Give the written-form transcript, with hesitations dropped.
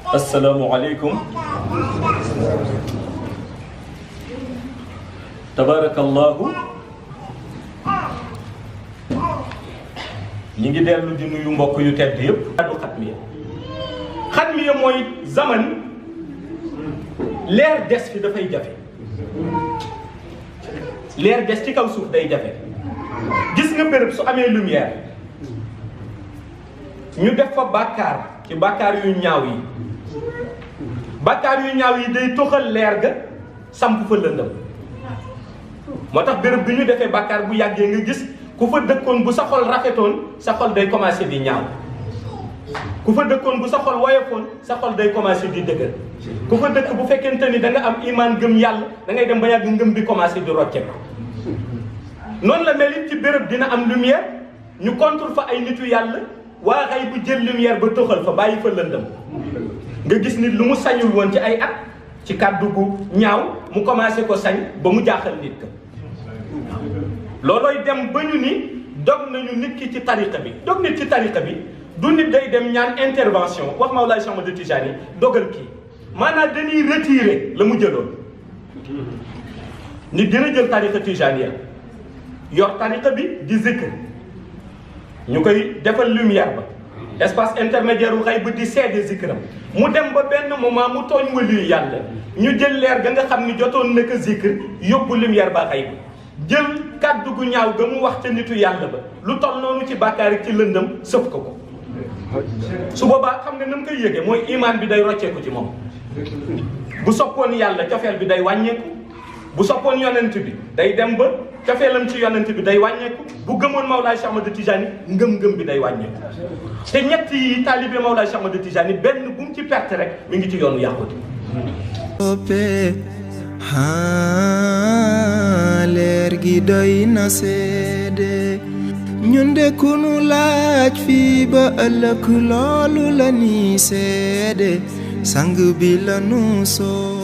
Assalamualaikum. Tabarakallahu. ñi ngi dellu di nuyu mbokk yu tedd yépp. Xatmiya mooy zaman leer des fi dafay jafe. Leer des ci kaw suuf day jafe. Gis nga béréb su amee lumière ñu def fa bàkkaar ci bàkkaar yu ñaaw yi. Bàkkaar yu ñaaw yi day toxal leer ga samp fa lëndëm moo tax béréb bi ñu defee bàkkaar bu yàggee nga gis ku fa dëkkoon bu sa xol rafetoon sa xol day commencé di ñaaw ku fa dëkkoon bu sa xol woyofoon sa xol day commencé di dëgër ku fa dëkk bu fekkente ni da nga am imaan gëm yàlla da ngay dem ba yàgg ngëm bi commencé di rocce ko noonu la mel it ci béréb dina am lumière ñu contrôle fa ay nitu yàlla waa xay bu jël lumière ba toxal fa bàyyi fa lëndëm nga gis nit lu mu sañul woon ci ay at ci kàddu gu ñaaw mu commencé ko sañ ba mu jaaxal nit ka loolooy dem ba ñu ni dog nañu nit ki ci tariqa bi dog nit ci tariqa bi du nit day dem ñaan intervention wax Mawlaay Cheikh Ahmad Tijani dogal kii maanaam dañuy retirer la mu jëloon nit dina jël tariqa Tijaniya yor tariqa bi di zikr ñu koy defal lumière ba espace intermédiaire wu xëy ba di seede zikram mu dem ba benn moment mu tooñ waliyu yàlla ñu jël leer ga nga xam ni jotoon na ko zikr yóbbu lumière ba xëy ba jël kàddu gu ñaaw ga mu wax ca nitu yàlla ba lu toll noonu ci bàkkaar ci lëndëm sëf ko su boobaa xam nga na mu koy yëgee mooy imaan bi day rocceeku ci moom bu soppoon yàlla cofeel bi day wàññeeku bu soppoon yonent bi day dem ba cofeelam ci yonent bi day wàññeeku bu gëmoon Mawlaay Cheikh Ahmad Tijani ngëm-ngëm bi day wàññeeku te ñett yi taalibe Mawlaay Cheikh Ahmad Tijani benn bu mu ci perte rek mi ngi ci yoonu yàqute. leer gi doy na seede ñun de ku nu laaj fii ba ëllëg loolu la ni seede sang bi la nu soo